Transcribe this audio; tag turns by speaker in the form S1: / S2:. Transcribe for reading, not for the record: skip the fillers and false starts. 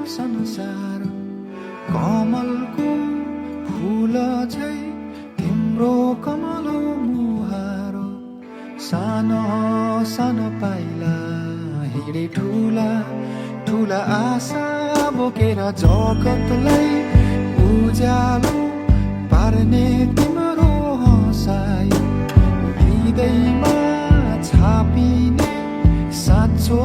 S1: संसार कमलको फूल झै तिम्रो कमलो मुहार सानो सानो पाइला हिँडे ठुला ठुला आशा बोकेर जगतलाई उज्यालो पार्ने तिम्रो हँसाइ हृदयमा छापिने साँचो